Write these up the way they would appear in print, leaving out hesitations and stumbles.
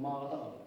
Кумааҕыта аҕалыҥ.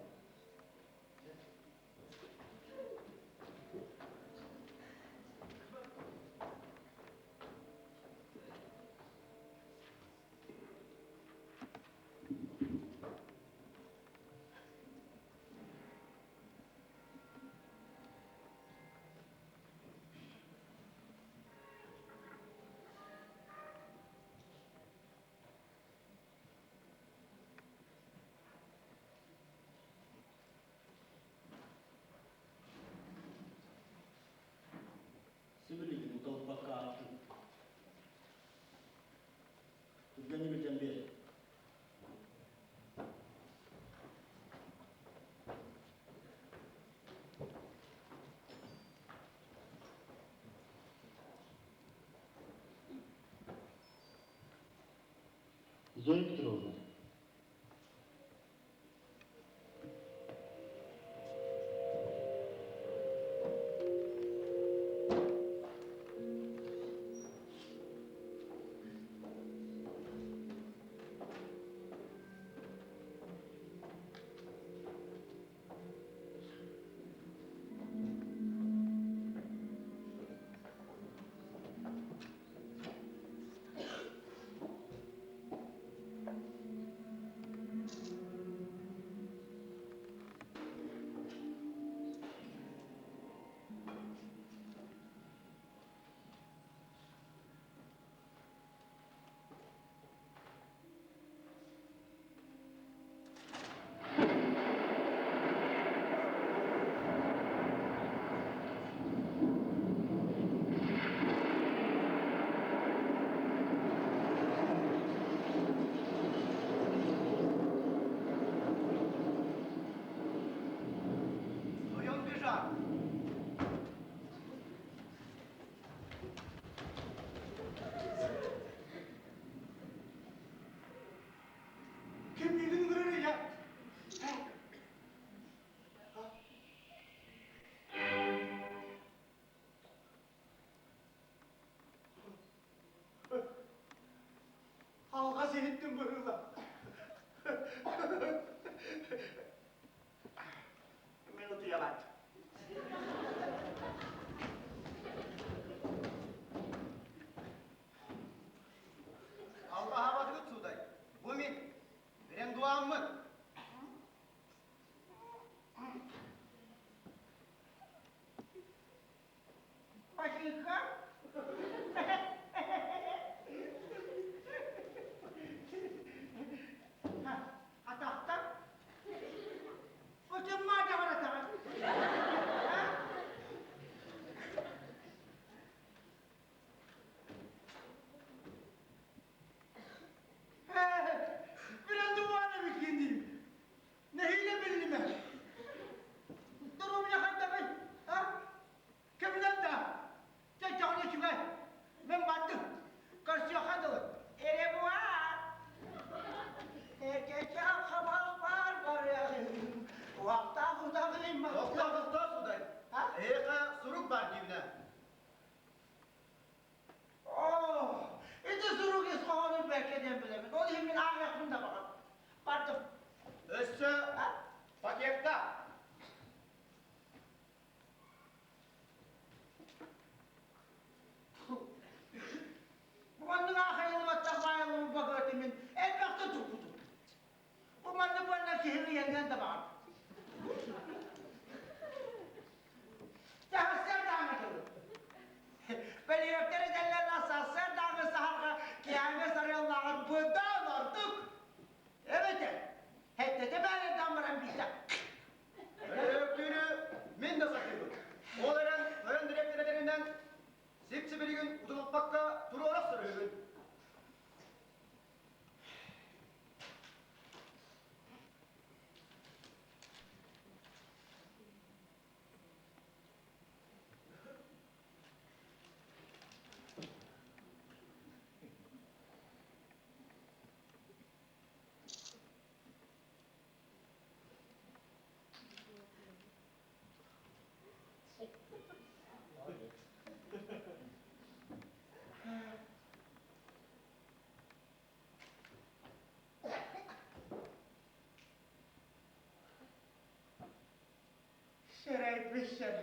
Кисэр.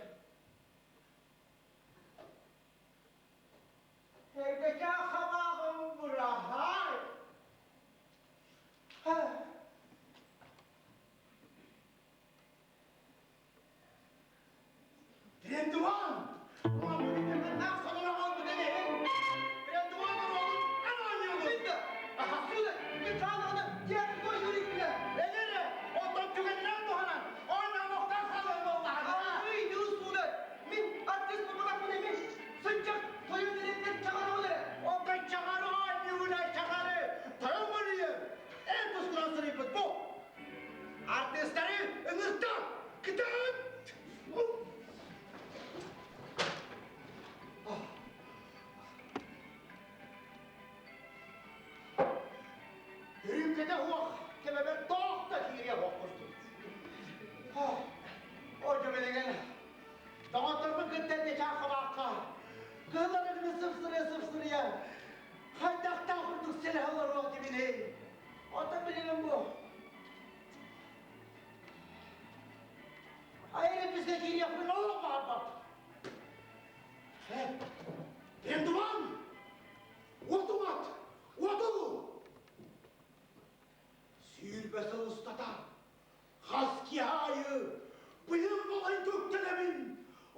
Эргэчээх хабааҕым быраһаай. Трендуан! Артистары ыҥыртан! Кытаат! Үрүүкэтэ суох кэмэбэр тоох да киириэ суох курдук. Ордук билигин доҕотторбун кытта эрдэ хабаахха кыһылларыгыны сыпсырыйа-сыпсырыйа хайдахтаах курдук сэлэһэ олоруох дибиний. Оттон билигин бу Айры бізге киириэхпин олох баҕарбат. Пендуван! Уотумат! Уоту! Сүүрбэ сыл устата хас киһи аайы быйыл балай көктэнэбин.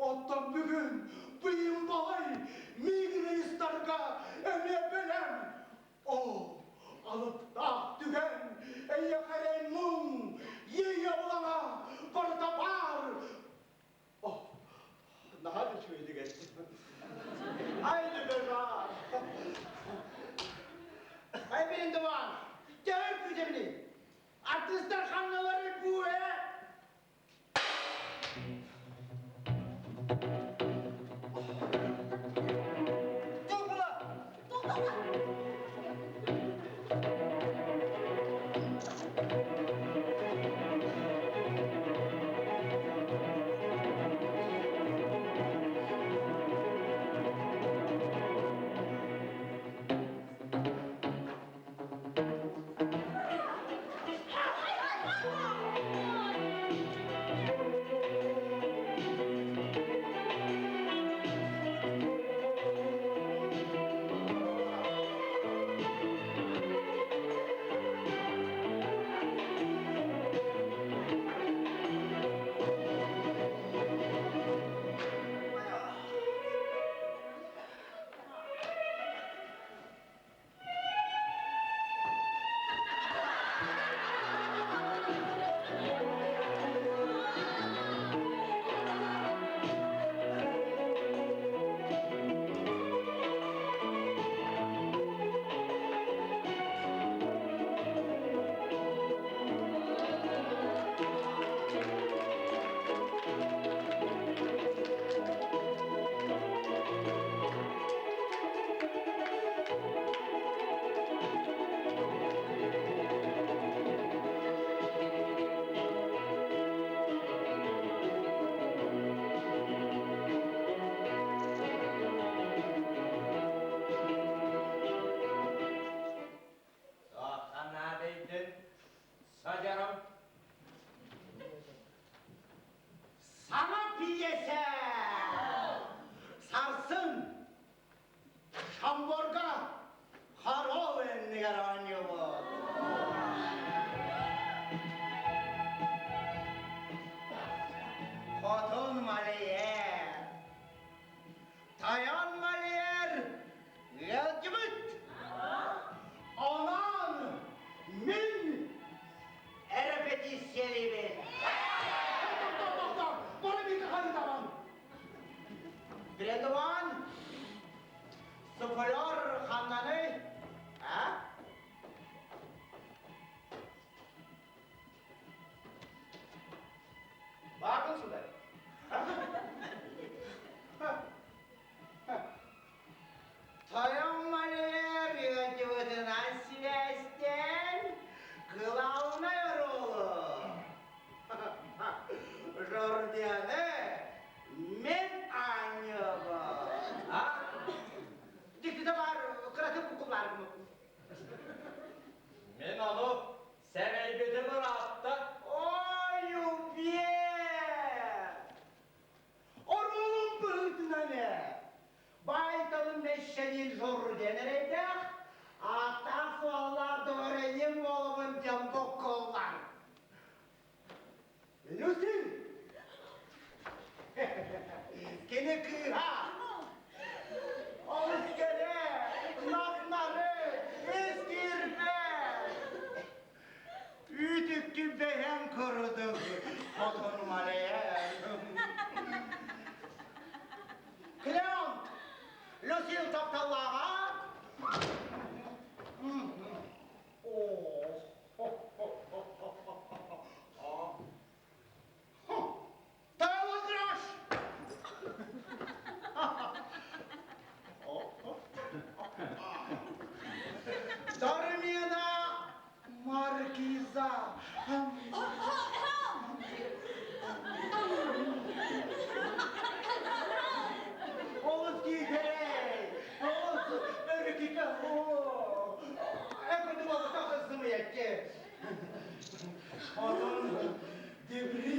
Оттон бүгүн быйыл балай миигин ыйыстарга эмиэ бэлэм. Оо, алыптаах түгэн, эйиэхэ эрэй муҥ, иэйэ улаҥа, барыта баар. О, наһаа да үчүгэйдик эттим. Ай да Ай билин дыбаан, төһө күүтэбиний? Артыыстар ханналары бу ээ? Тугула! Тугула! мещанин Журден эрэйдээх, ааттаах-суоллаах дворянин буолабын диэн боккуллар. Люсиль! Кини кыыһа! Олус кэрэ, нап-нары, ис киирбэт! Үүтүктү бэйэм курдук хотун малайар. Клеонт, Люсил тапталлааҕа. Таалыгыраш! Дармена Маркиза. Олус киитэрэй, олус өрүкүтэ Эппитим олус сымыйаччы. Онон Дебри.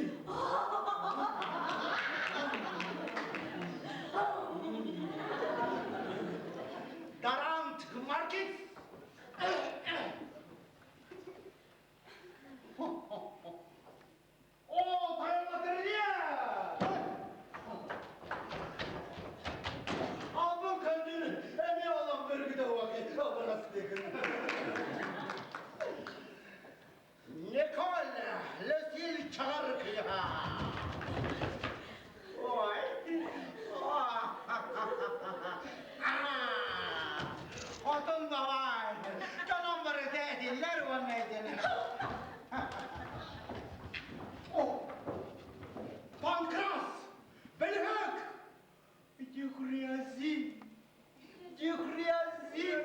Гарант Маркиз. О, Тайма Албын көндүр, эми олон бөргүдө убакы, обрастыгын. Николь, Люсиль чаҕар кыыһа. Ой. Хотун бабай, дьонум барыта этиллэр уонна этиллэр. О, Панкрас, Бэлэһэк, Дюхриазин, Дюхриазин,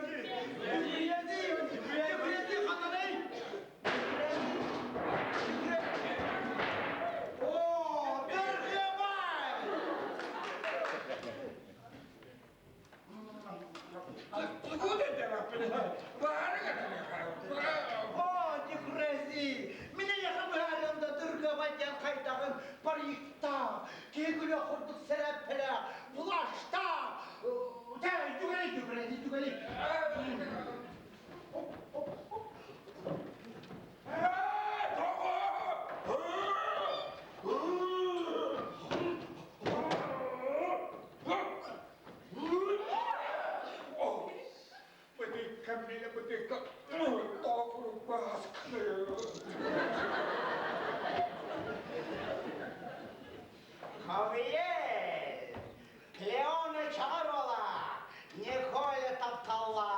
Дюхриазин, Дюхриазин ханнаный? О, Дыргыбай! О, Дюхриазин, мин эйиэхэ быһаарыам да Дыргыбай диэн хайдаҕын париктаах, киһи күлүөх курдук сэрэппэлээх, плащтаах, Түгэй, түгэй, түгэй. Хавьер, Клеона Чарола, Николя тапталлааҕа.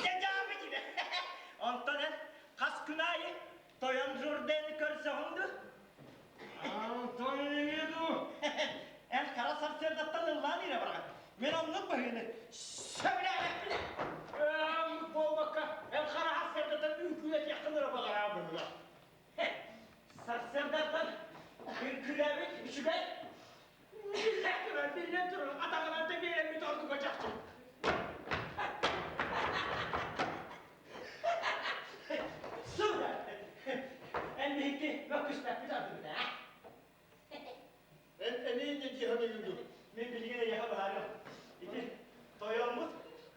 Дьэ дьаабы дьиҥэ. Онтон эн хас күн аайы тойон Журдены көрсөҕүн дуу? Антон эмиэ дуу? Эн хара сарсыардаттан ыллаан иирэ бараҕын. Мин оннук быһыыны сөбүлээбэппин. Оннук буолбакка, эн хара сарсыардаттан үҥкүүлэтиэххин эрэ баҕараҕа быһыылаах. Сарсыардаттан үҥкүүлээбит үчүгэй. Биллэн турар, биллэн турар, атаҕынан да биэрэммит ордуга чахчы. Сура! Эн биһикки мөккүспэппит ордугута, а? Эн эмиэ инньэ дии саныыгын дуу? Мин билигин эйиэхэ быһаарыам. Ити тойоммут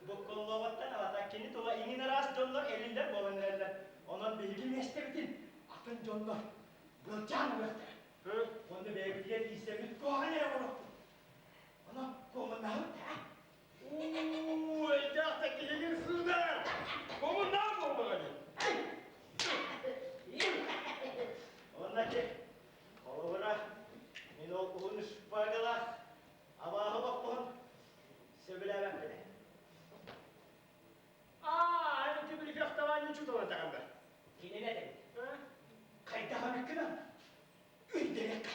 Буккуллубаттан алата кини тула иҥин араас дьоннор эриллэр буолан эрэллэр. Онон биһиги миэстэбитин атын дьоннор былдьаан ылыахтара. Уонна бэйэбитигэр ииссэммит куһаҕан эрэ оҥоруохпут. Онон куомуннаһабыт да, Уу, өйдөөх да киһигин сыынар! Куомуннаах буолбаҕа дии. Уонна ити холобура мин ол уһун шпагалаах абааһы боппуһун сөбүлээбэппин. Аа, эн ити били фехтование учууталын этэҕин да? Кинини этэбин. Хайдах эмит гынан үрдэриэххэ.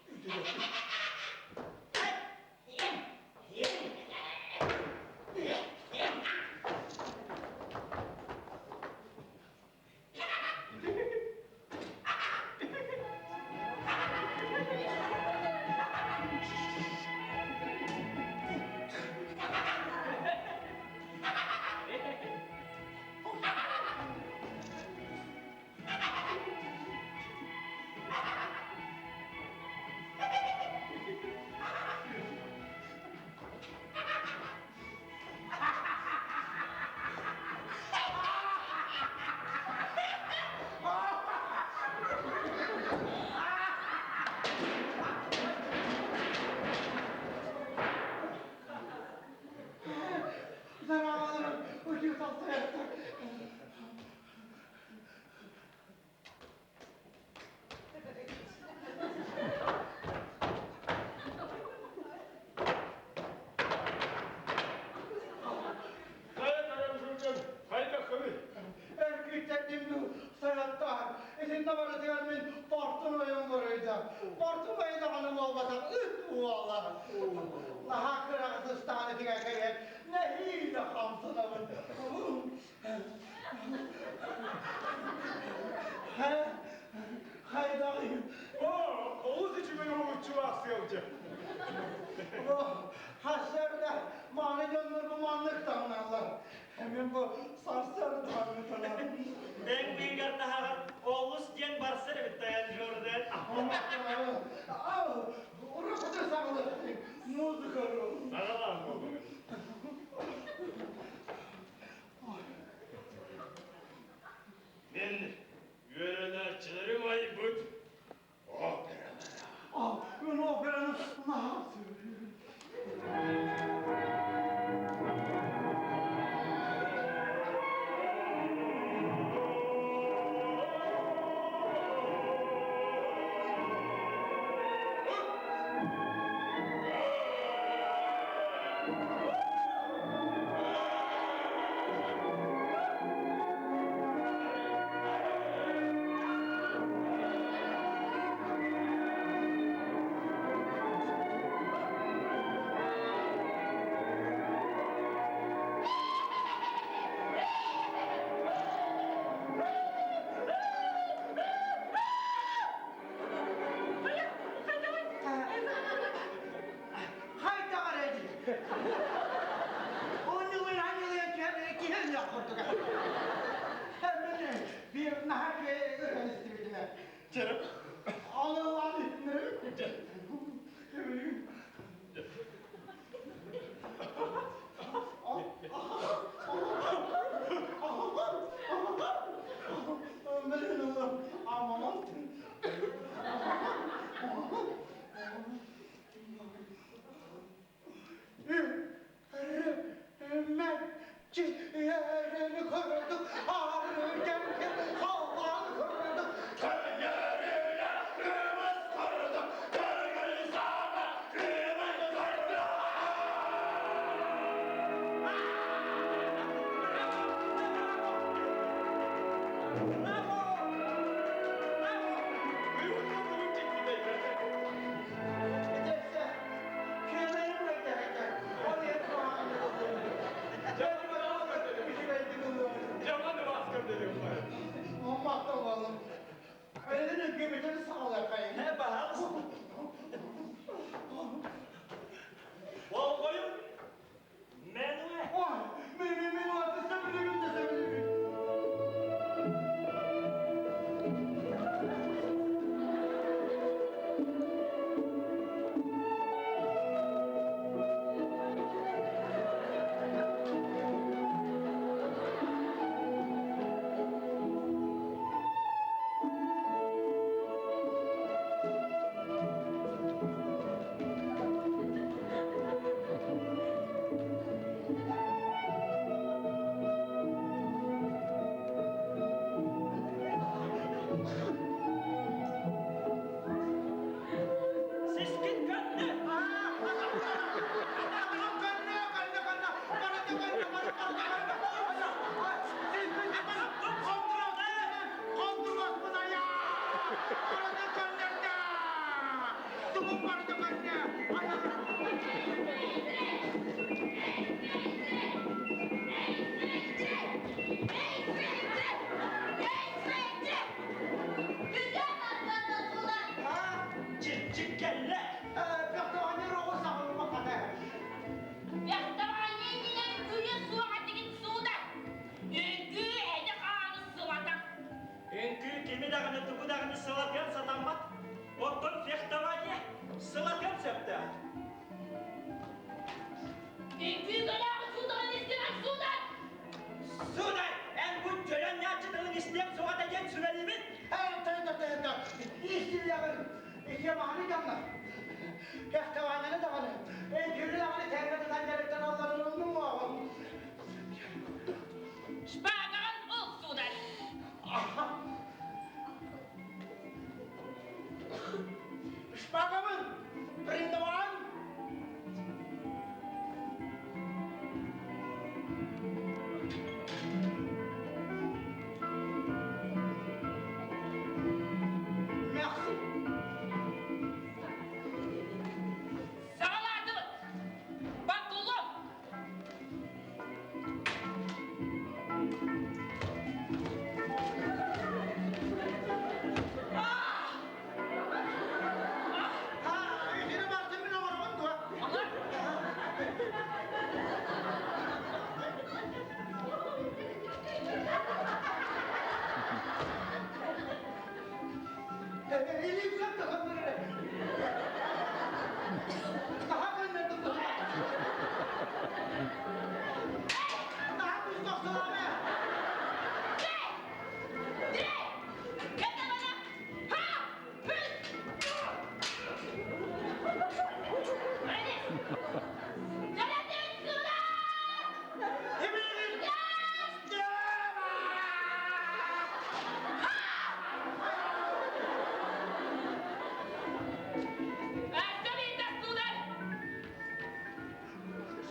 Үрдэриэххэ. Zararlarım ucuz olsa Хайа тарам сылдьан хайдаххыный? Эргиттэрдим дуу, сайаттаан. Итиннэ барытыгар мин портун ойон буруйда. Портун даҕаны буолбатах ыт уола. Наһаа кыраҕы сыстаҕын итигэ кэлэн нэһиилэ хамсанабын. Хайдаҕый? О, олус үчүгэй уһулуччулаах сыалдьа. Хасарда мааны дьоннор бу маннык таҥналлар. Мин бу сарсыардааны таларым. Дэҥ быыгар таһаҕар олус диэн барсар эбит тайан Жорден. Уруккута саҕалыахтык музыка Саҕалаан буолуҥ. Мин үөрэнээччилэрим айбыт опералара. Мин операны наһаа сөбүлүүбүн. Хайдаҕар эдий. Онньулуй анньылыйан түһэн киһи өлүөх курдуга. Мин биир наһаа үчүгэй ырыаны истибитим ээ. Чэрэ. Оны ылан иһиннэрим. Мин ылым аманат. Үммэт курдук арыган халлаан курдук Көннөрүнэ кымыс курдук, көргөн саҥа кыымын курдук.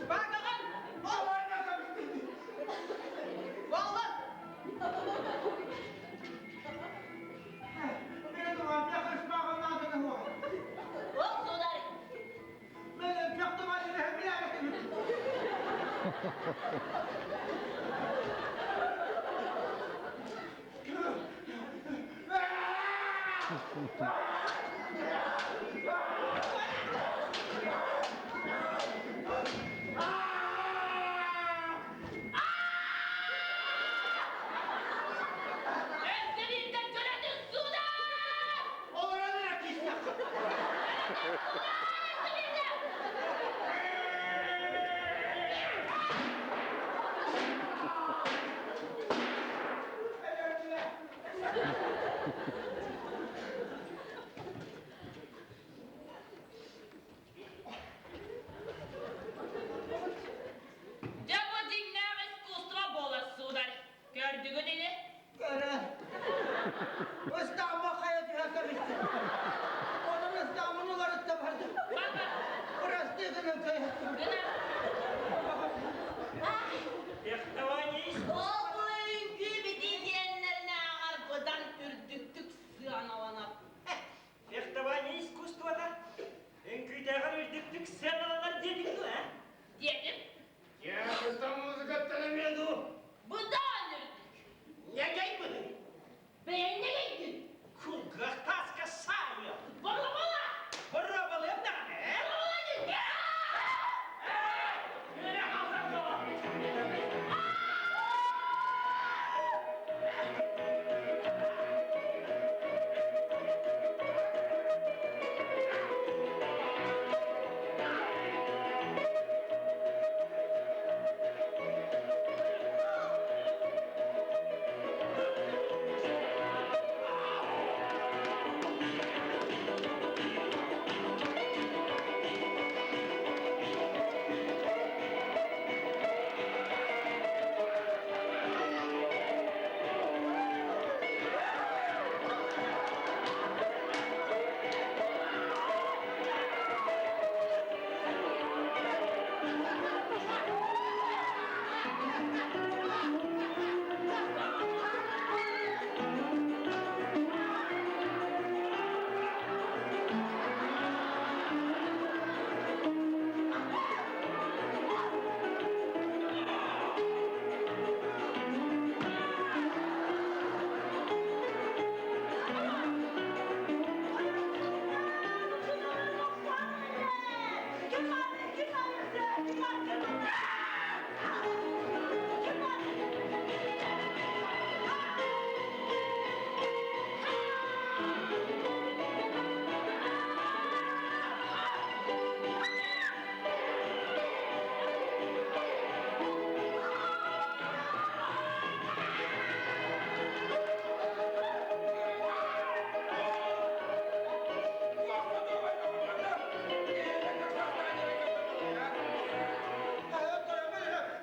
Шпагаҕын! Буоллун! Ол сударь! Өссө биирдэ көлөтүн сударь! Олорон эрэ киистэххэ. Дьэ бу дьиҥнээх искусство буолар, сударь. Көрдүгүт ини? Көрөн. Ыстаама хайа түһэн кэбистим. Онон ыстаамын уларытта бардым. Бырастыы гынан кэйэттим. Фехтование Ол бу үҥкүү битии диэннэринээҕэр быдан үрдүктүк сыаналанар. Фехтование искусствота үҥкүүтээҕэр үрдүктүк сыаналанар диэтиҥ дуо, э? Диэтим. Театрта музыкаттан эмиэ дуу? Быдан үрдүк. Ньэгэй быһыы. Бэйэҥ ньэгэйгин. Кулгах тааска саайыа. Боруобала! Боруобалыам даҕаны, э? Боруобала диэн! Үөрэ хаалсан дуо?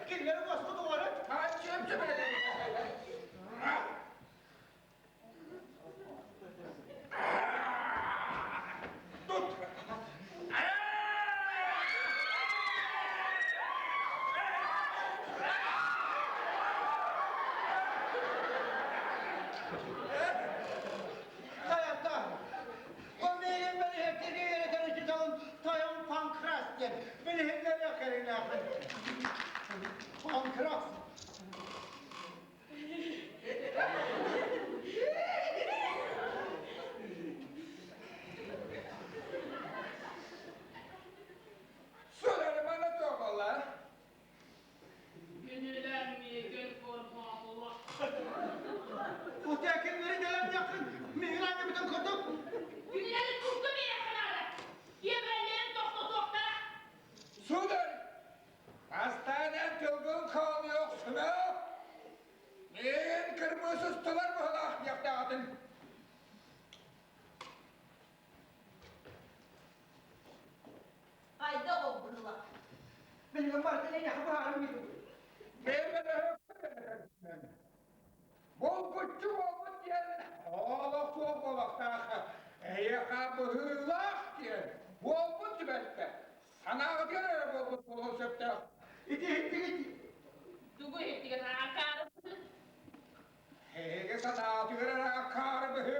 Кинилэри босхо доҕоро. Тут! Hayatta. O benim beni hepsini yöneten uçutalım. Toyun Pankras diye. Beni hepleri yakarın Pankras. Сударь, манна туох буолла? Кинилэр миигин курбаатылар. O tekinleri gelen yakın. Mihran gibi kurduk. Кинилэри тусту биэрэххэ наада. Тиэбэллэрин тохтотуохтара. Сударь, бастаан тылгын хаалыахсына, миигин кырбыысыстылар быһылаах диэхтээҕитин. Хайдах ол быһылаах? Benim Martin'e yakın bir Булгуччу буолбут диэн олох суох буолуохтаах. Эйиэхэ быһыылаах диэн буолбут түбэлтэ. Санааҕытыгар эрэ буолбут буолуон сөптөөх. Ити иһиттигит? Тугу иһиттигит акаары? Эһиги санаатыгар эрэ акаары быһыы.